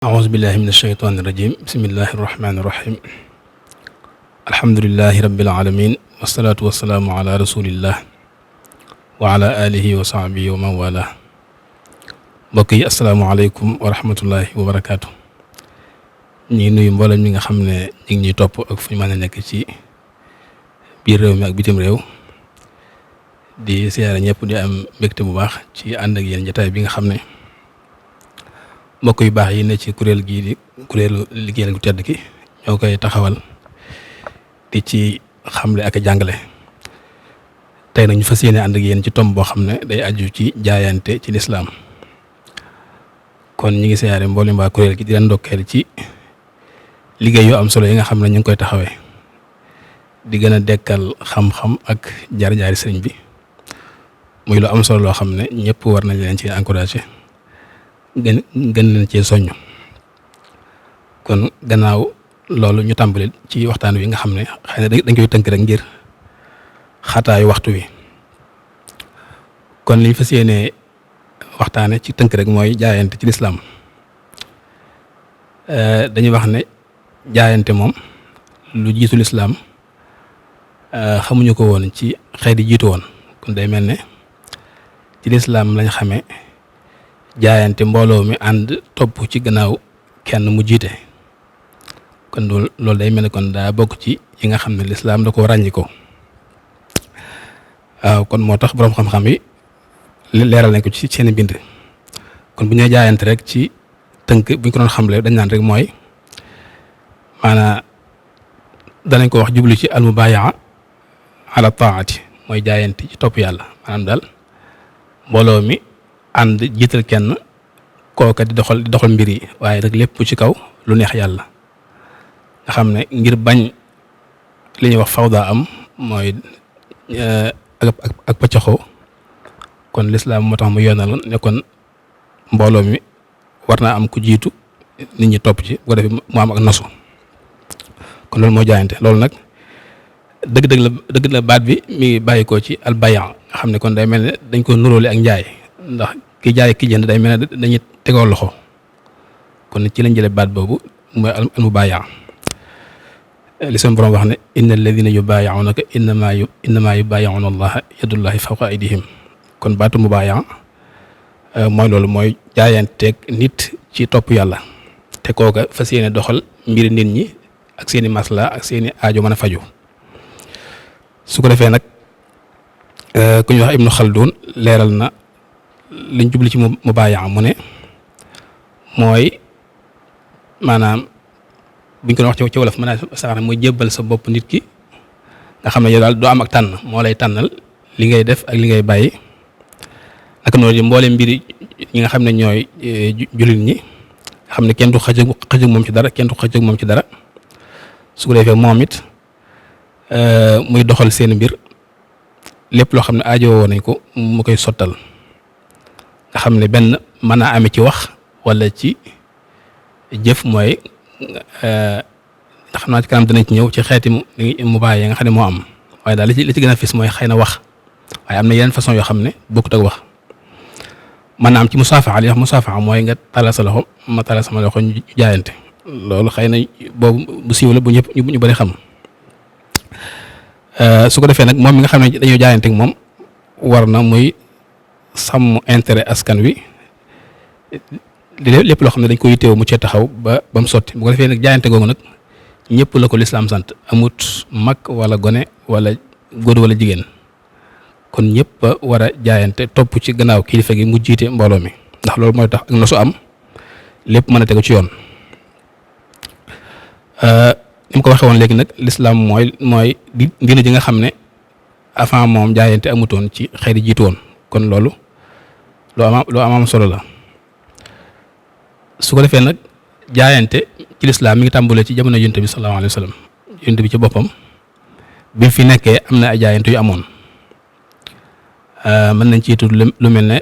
أعوذ بالله من الشيطان الرجيم بسم الله الرحمن الرحيم الحمد لله رب العالمين والصلاة والسلام على رسول الله وعلى آله وصحبه ومن والاه. mbokk yi asalaamaaleykum wa rahmatullahi wa barakaatu. ñu ngi nuyu mboolem ñi nga xam ne ñu ngi ñuy topp ak fu ñu mën a nekk ci biir réew mi ak bitim réew di siyaare ñëpp di am mbégte bu baax ci ànd ak yéen jotaay bi nga xam ne mbokk yu baax yi ne ci kuréel gii di kuréelu liggéeyal gu tedd ki ñoo koy taxawal di ci xamle ak jàngale. tey nag ñu fas yéene ànd ak yéen ci tomb boo xam ne day aju ci jaayante ci lislaam. kon ñi ngi siyaare mboolem waa kuréel gi di leen ndokkeel ci liggéey yu am solo yi nga xam ne ñu ngi koy taxawee di gën a dekkal xam-xam ak jaar-jaari sëriñ bi muy lu am solo loo xam ne ñëpp war nañ leen ci encouragé gën leen cee soññ. kon gannaaw loolu ñu tàmbali ci waxtaan wi nga xam ne xëy na dañ koy tënk rek ngir xataayu waxtu wi. kon liñ fas yéene waxtaane ci tënk rek mooy jaayante ci lislaam. dañuy wax ne jaayante moom lu jiitu lislaam xamuñu ko woon ci xeet yi jiitu woon. kon day mel ne ci lislaam lañ xamee jaayante mbooloo mi ànd topp ci gannaaw kenn mu jiite. kon loolu day mel ne kon daa bokk ci yi nga xam ne lislaam da ko ràññi ko. waaw kon moo tax boroom xam-xam yi leeral nañ ko ci seeni bind. kon bu ñuy jaayante rek ci tënk bu ñu ko doon xamle dañ naan rek mooy maanaam danañ ko wax jublu ci almubayaa ala taati mooy jaayante ci topp yàlla. maanaam daal mbooloo mi ànd jiital kenn kooka di doxal mbir yi waaye rek lépp ci kaw lu neex yàlla. nga xam ne ngir bañ li ñuy wax fawda am mooy ak paccaxoo. kon lislaam moo tax mu yoonal ne kon mbooloo mi war naa am ku jiitu nit ñi topp ci bu ko defee mu am ak nasu. kon loolu moo jaayante. loolu nag dëgg la baat bi mi ngi bàyyi ko ci albayan nga xam ne kon day mel ne dañ ko nuróole ak njaay ndax ki jaay ki jënd day mel ne dañuy tegoo loxo. kon ci lañ jëlee baat boobu mooy almubayan. li seen borom wax ne inna alladina yubayi'unaka innama yubayi'una allaha yadullahi fawqa aydihim. kon baatu mubaaya mooy loolu mooy jaayanteeg nit ci topp yàlla te kooka fas yéene doxal mbiri nit ñi ak seeni masla ak seeni aajo mën a faju. su ko defee nag ku ñuy wax Ibnu Xaldun leeral na liñ jubli ci mubaaya mu ne mooy maanaam buñ ko wax ci wolof mën naa sax ne mooy jébbal sa bopp nit ki nga xam ne yow daal doo am ak tànn moo lay tànnal li ngay def ak li ngay bàyyi. naka noonu di mboole mbiri ñi nga xam ne ñooy jullit ñi nga xam ne kenn du xëj ak moom ci dara kenn du xëj ak moom ci dara. su ko defee moom it muy doxal seen mbir lépp loo xam ne aajowoo nañ ko mu koy sottal. nga xam ne benn mën naa amee ci wax wala ci jëf mooy xam naa ci kanam danañ ci ñëw ci xeeti mu bàyyi nga xam ne moo am waaye daal li ci gën a fis mooy xëy na wax waaye am na yeneen façon yoo xam ne bokkut ak wax. mën naa am ci musaafaxa li wax musaafaxa mooy nga talal sa loxo ma talal sama loxo ñu jaayante. loolu xëy na boobu bu siiw la bu ñëpp ñu bëri xam. su ko defee nag moom mi nga xam ne dañoo jaayante ak moom war na muy sàmm intérêt askan wi lépp loo xam ne dañ ko yitteewoo mu cee taxaw ba mu sotti. bu ko defee nag jaayante googu nag ñëpp la ko lislaam sant amut mag wala gone wala góor wala jigéen. kon ñëpp a war a jaayante topp ci gannaaw kilifa gi mu jiite mbooloo mi ndax loolu mooy tax ak na su am lépp mën a tegu ci yoon. ni mu ko waxee woon léegi nag lislaam mooy diine ji nga xam ne avant moom jaayante amutoon ci xeet yi jiitu woon. kon loolu loo am solo la. su ko defee nag jaayante ci lislaam mi ngi tàmbalee ci jamono yonent bi sallallahu alayhi wa sallam. yonent bi ci boppam bi fi nekkee am na ay jaayante yu amoon. mën nañ ci tudd lu mel ne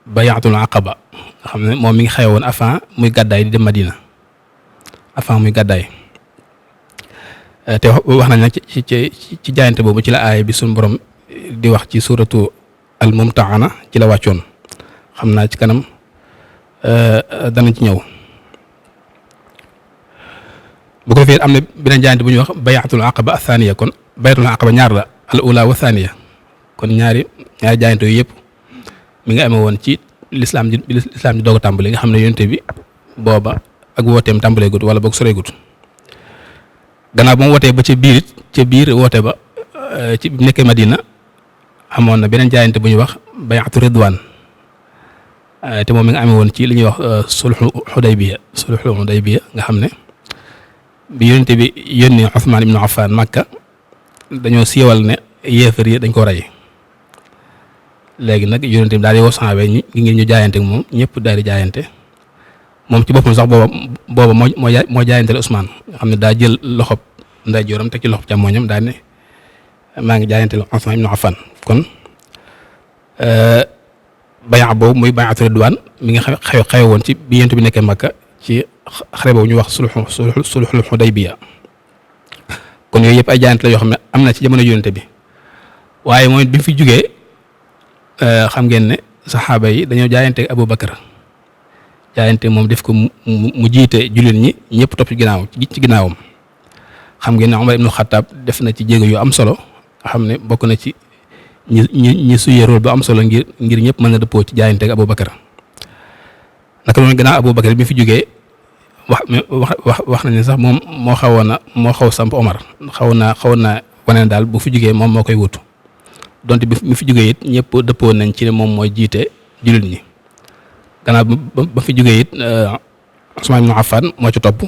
bayaatul aqaba nga xam ne moom mi ngi xewoon avant muy gàddaay di dem Madina avant muy gàddaay. te wax nañ nag ci jaayante boobu ci la aaya bi suñu borom di wax ci suratu al mumtaana ci la wàccoon. xam naa ci kanam danañ ci ñëw bu ko defee am na beneen jaayante bu ñuy wax bayatul aqaba athaniya kon bayatul aqaba ñaar la al ula wa thaniya kon ñaari jaayante yooyu yëpp mi nga amee woon ci lislaam ji doog a tàmbali nga xam ne yonent bi booba ak wooteem tàmbalee gut wala boog soree gut gannaaw ba mu wootee ba ca biir woote ba ci nekkee Madina amoon na beneen jaayante bu ñuy wax bayatu ridwaan te moom mi nga amee woon ci li ñuy wax sulhu Hudaybiya nga xam ne bi yonent bi yónni Usmaan ibnu Affaan Makka dañoo siiwal ne yéefar yi dañ ko rey léegi nag yonent bi daal di woo saxaaba yi ngir ñu jaayante ak moom ñëpp daal di jaayante moom ci boppam sax booba moo jaayanteel Usmaan nga xam ne daa jël loxob ndeyjooram teg ci loxob càmmooñam daal ne maa ngi jaayanteel Usmaan ibnu Affaan kon bayaa boobu muy bayaatu ridwaan mi nga xew woon ci bi yonent bi nekkee Makka ci xare boobu ñu wax sulhul Hudaybiya kon yooyu yëpp ay jaayante la yoo xam ne am na ci jamono yonent bi waaye mooy bi mu fi jugee xam ngeen ne saxaaba yi dañoo jaayante ak Abu Bakar jaayante moom def ko mu jiite jullit ñi ñëpp topp ci ginnaawam xam ngeen ne Umar ibnu Xattaab def na ci jéego yu am solo nga xam ne bokk na ci ñi suyee rôle bu am solo ngir ñëpp mën a dëppoo ci jaayante ak Abu Bakar naka noonu gannaaw Abu Bakar bi fi jógee wax nañ ne sax moom moo xaw samp Omar xawoon naa wane daal bu fi jógee moom moo koy wutu donte bi fi jógee it ñëpp dëppoo nañ ci ne moom mooy jiite jullit ñi gannaaw ba fi jógee it Usmaan ibnu Affaan moo ci topp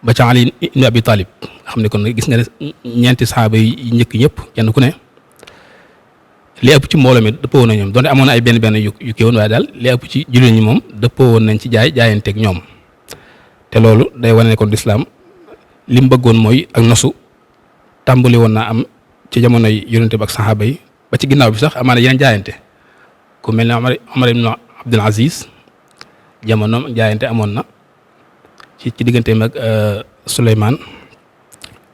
ba ca Ali ibnu Abi Talib xam ne kon gis nga ne ñeenti saxaaba yi njëkk ñëpp kenn ku ne li ëpp ci mbooloo mi dëppoo woon na ñoom donte amoon na ay benn yu kii woon waaye daal li ëpp ci jullit ñi moom dëppoo woon nañ ci jaayanteeg ñoom te loolu day wane ne kon lislaam li mu bëggoon mooy ak nosu tàmbali woon naa am ci jamonoy yonente bi ak saxaaba yi ba ci ginnaaw bi sax amaana yeneen jaayante ku mel ne Omar ibn Abdul Aziz jamonoom jaayante amoon na ci digganteem ak Souleymane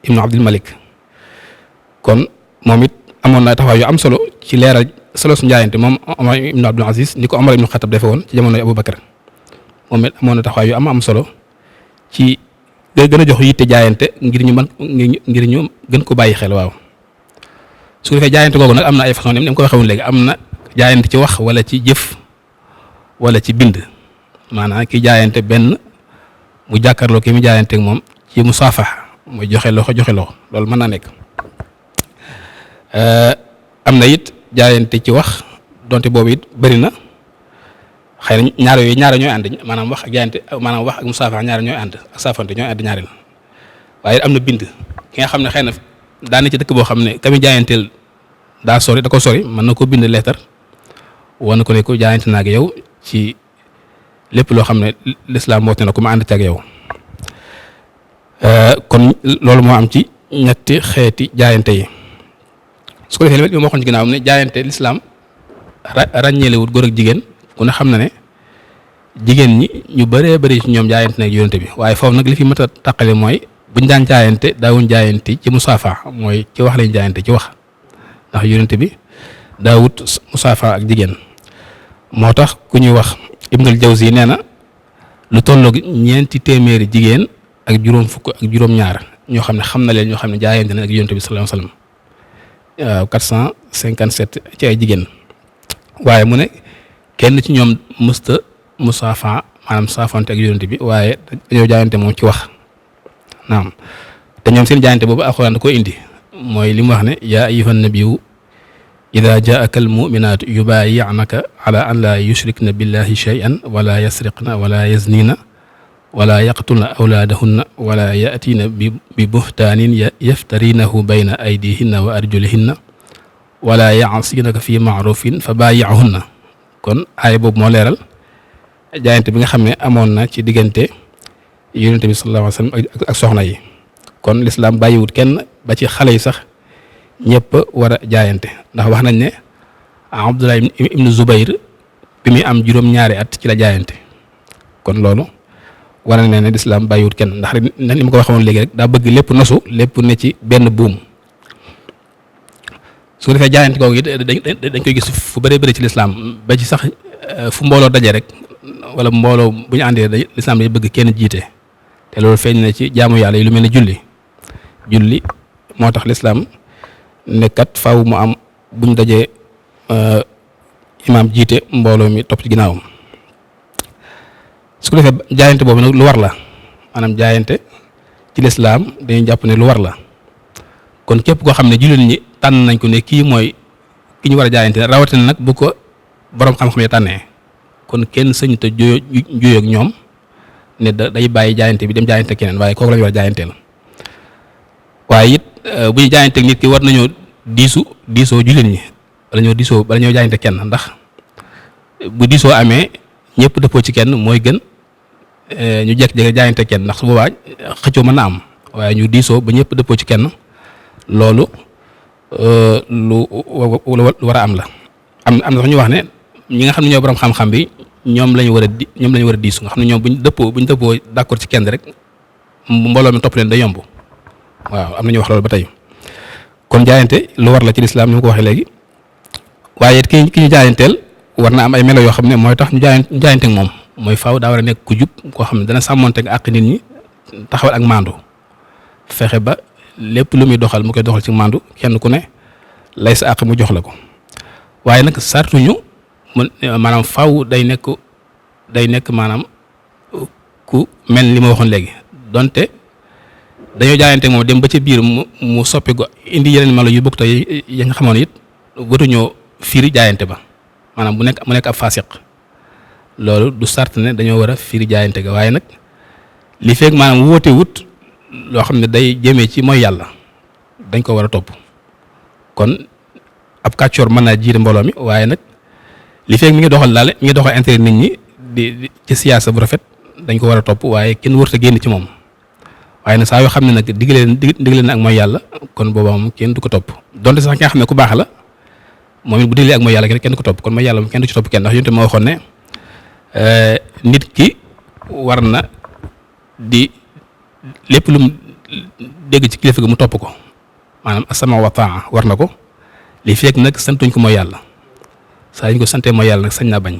ibnu Abdul Malik kon moom it amoon na taxawaay yu am solo ci leeral solo su njaayante moom Omar ibnu Abdul Aziz ni ko Omar ibnu Xattaab defe woon ci jamonoy Abu Bakar moom it amoon na taxawaay yu am solo ci gën a jox yitte jaayante ngir ñu gën ko bàyyi xel waaw su ko defee jaayante googu nag am na ay façon ni mu ko waxee woon léegi am na jaayante ci wax wala ci jëf wala ci bind maanaam ki jaayante benn mu jàkkaarloo ki mu jaayante ak moom ci musaafaha mooy joxe loxo loolu mën naa nekk am na it jaayante ci wax donte boobu it bëri na xëy na ñaar ñooy ànd maanaam wax ak jaayante maanaam wax ak musaafaha ñaar ñooy ànd ak saafante ñooy ànd ñaareel waaye am na bind ki nga xam ne xëy na daane ci dëkk boo xam ne kami jaayanteel daa sori da ko sori mën na ko bind leetar wane ko ne ko jaayante naa ak yow ci lépp loo xam ne lislaam woote na ko ma ànd ci ak yow kon loolu moo am ci ñetti xeeti jaayante yi su ko defee li ma waxoon ci ginnaaw ne jaayante lislaam ràññeelewut góor ak jigéen ku ne xam na ne jigéen ñi ñu bëree bëri ci ñoom jaayante nag yonente bi waaye foofu nag li fi mat a tàqale mooy buñ daan jaayante daawuñ jaayante ci musaafa mooy ci wax lañ jaayante ci wax ndax yonente bi daawut musaafa ak jigéen moo tax ku ñuy wax Ibnul Jawzi nee na lu tolloog 400 jigéen ak juróom fukk ak juróom-ñaar ñoo xam ne xam na leen ñoo xam ne jaayante na ak yonente bi sallallahu alayhi wasallam 457 ci ay jigéen waaye mu ne kenn ci ñoom mësta musaafa maanaam saafante ak yonente bi waaye dañoo jaayante moom ci wax naam te ñoom seen jaayante boobu alxuraan da koy indi mooy li mu wax ne yaa ayyuhan nabiyyu ida jaaka almuminatu yubayi'naka ala an laa yushrikna billahi shay'an wala yasriqna wala yaznina wala yaqtulna awlaadahunna wala ya'tiina bi buhtaanin yaftarinahu bayna aydihinna wa arjulihinna wala ya'sinaka fi ma'rufin fa baayi'hunna kon aaya boobu moo leeral jaayante bi nga xam ne amoon na ci diggante yonente bi sallallahu alayhi wa sallam ak soxna yi kon lislaam bàyyiwut kenn ba ci xale yi sax ñëpp war a jaayante ndax wax nañ ne Abdullah ibnu Zubayr bi muy am juróom-ñaari at ci la jaayante kon loolu war na ne lislaam bàyyiwut kenn ndax ni ma ko waxoon léegi rek daa bëgg lépp nosu lépp ne ci benn buum su ko defee jaayante googu it dañ koy gis fu bëree bëri ci lislaam ba ci sax fu mbooloo daje rek wala mbooloo bu ñu àndee lislaam day bëgg kenn jiite te loolu feeñ na ci jaamu yàlla yi lu mel ne julli moo tax lislaam nekkat faaw mu am buñ dajee imaam jiite mbooloo mi topp ci ginnaawam su ko defee jaayante boobu nag lu war la maanaam jaayante ci lislaam dañuy jàpp ne lu war la kon képp koo xam ne jullit ñi tànn nañ ko ne kii mooy ki ñu war a jaayante rawatina nag bu ko boroom xam-xam yi tànnee kon kenn sëñ te juyoo ak ñoom ne day bàyyi jaayante bi dem jaayante keneen waaye kooku la ñu war a jaayanteel waaye it bu ñu jaayanteeg nit ki war nañoo diisoo jullit ñi bala ñoo jaayante kenn ndax bu diisoo amee ñëpp dëppoo ci kenn mooy gën ñu jekk-jekk jaayante kenn ndax su boobaa xëccoo mën na am waaye ñu diisoo ba ñëpp dëppoo ci kenn loolu lu war a am la am na sax ñu wax ne ñi nga xam ne ñoo borom xam-xam bi ñoom lañu war a diisu nga xam ne ñoom buñ dëppoo d'accord ci kenn rek mbooloo mi topp leen day yomb waaw am na ñu wax loolu ba tey kon jaayante lu war la ci lislaam ni ma ko waxee léegi waaye ki ñu jaayanteel war na am ay melo yoo xam ne mooy tax ñu jaayante ak moom mooy faaw daa war a nekk ku jub koo xam ne dana sàmmonte ak àq nit ñi taxawal ak maandu fexe ba lépp lu muy doxal mu koy doxal ci maandu kenn ku ne lay sa àq mu jox la ko waaye nag sartuñu maanaam faaw day nekk maanaam ku mel li ma waxoon léegi donte dañoo jaayante moom dem ba ci biir mu soppi ko indi yeneen melo yu bokk te ya nga xamoon it watuñoo firi jaayante ba maanaam mu nekk ab faasiq loolu du sart ne dañoo war a firi jaayante ga waaye nag li fekk maanaam woote wut loo xam ne day jëmee ci mooy yàlla dañ ko war a topp kon ab kàccoor mën naa jiite mbooloo mi waaye nag li fekk mi ngi doxal intérêt nit ñi di ci siyaasa bu rafet dañ ko war a topp waaye kenn wërta génn ci moom waaye nag saa yoo xam ne nag digle na ak mooy yàlla kon boobaa moom kenn du ko topp donte sax ki nga xam ne ku baax la moom it bu diglee ak mooy yàlla kenn du ko topp kon mooy yàlla moom kenn du ci topp kenn ndax yonte moo waxoon ne nit ki war na di lépp lu mu dégg ci kilifa gi mu topp ko maanaam asama wa taa war na ko li fekk nag santuñ ko mooy yàlla saa ñu ko santee mooy yàlla nag sañ naa bañ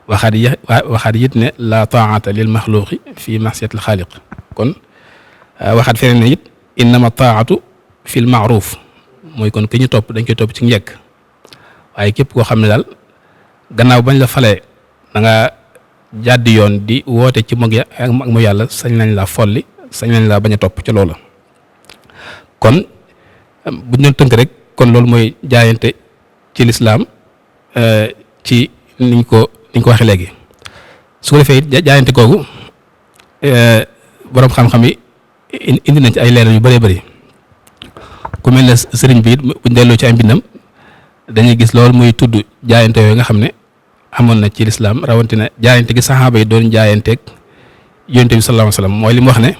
waxaat it ne la taata lil maxluqi fi masiyatil xaaliq kon waxaat feneen ne it innama taatu fil maaruf mooy kon ki ñu topp dañ koy topp ci njëkk waaye képp koo xam ne daal gannaaw bañ la falee da nga jàddi yoon di woote ci mag ak mu yàlla sañ nañ laa folli sañ nañ laa bañ a topp ca loola kon buñ doon tënk rek kon loolu mooy jaayante ci lislaam ci niñ ko waxee léegi su ko defee jaayante googu boroom xam-xam yi indi nañ ci ay leeral yu bëree bëri ku mel ne sëriñ bi it buñ delloo ci ay mbindam dañuy gis loolu muy tudd jaayante yooyu nga xam ne amoon na ci lislaam rawatina jaayante gi saxaaba yi doon jaayanteeg yonent bi sallallahu alayhi wa sallam mooy li mu wax ne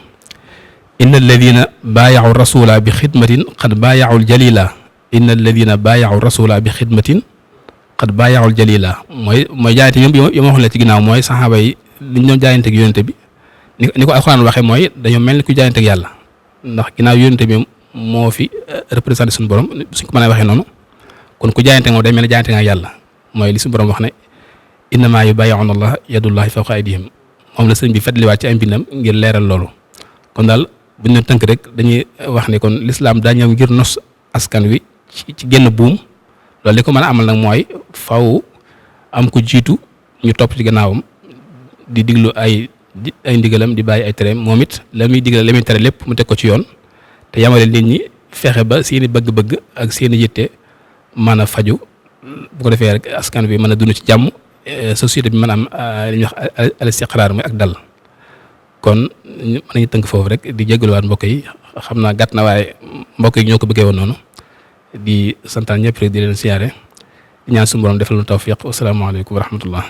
inna alladina baayaxu rasula bi xidmatin qad baayaxul jalila inna alladina baayaxu rasula bi xidmatin qad baayaxul jalila mooy jaayante yi ma waxoon la ci ginnaaw mooy saxaaba yi liñ doon jaayanteeg yonent bi ni ko alxuraan waxee mooy dañoo mel ni ku jaayanteeg yàlla ndax ginnaaw yonent bi moo fi représenté suñu borom suñ ko mën a waxee noonu kon ku jaayante moom day mel ni jaayante nga yàlla mooy li suñu borom wax ne innamaa yubaayi'uuna allaha yadullahi fawqa aydihim moom la sëñ bi fàttaliwaat ci ay mbindam ngir leeral loolu kon daal buñ leen tënk rek dañuy wax ne kon lislaam daa ñëw ngir nos askan wi ci génn buum loolu li ko mën a amal nag mooy faw am ku jiitu ñu topp ci gannaawam di diglu ay ndigalam di bàyyi ay tereem moom it la muy digal la muy tere lépp mu teg ko ci yoon te yamale nit ñi fexe ba seeni bëgg-bëgg ak seeni yitte mën a faju bu ko defee rek askan bi mën a dund ci jàmm société bi mën a am li ñuy wax al istiqraar mooy ak dal kon mën nañu tënk foofu rek di jégaluwaat mbokk yi xam naa gàtt na waaye mbokk yi ñoo ko bëggee woon noonu di santaan ñëpp rek di leen siyaare di ñaan suñu borom defal nu tawfiq wasalaamaaleykum wa rahmatullah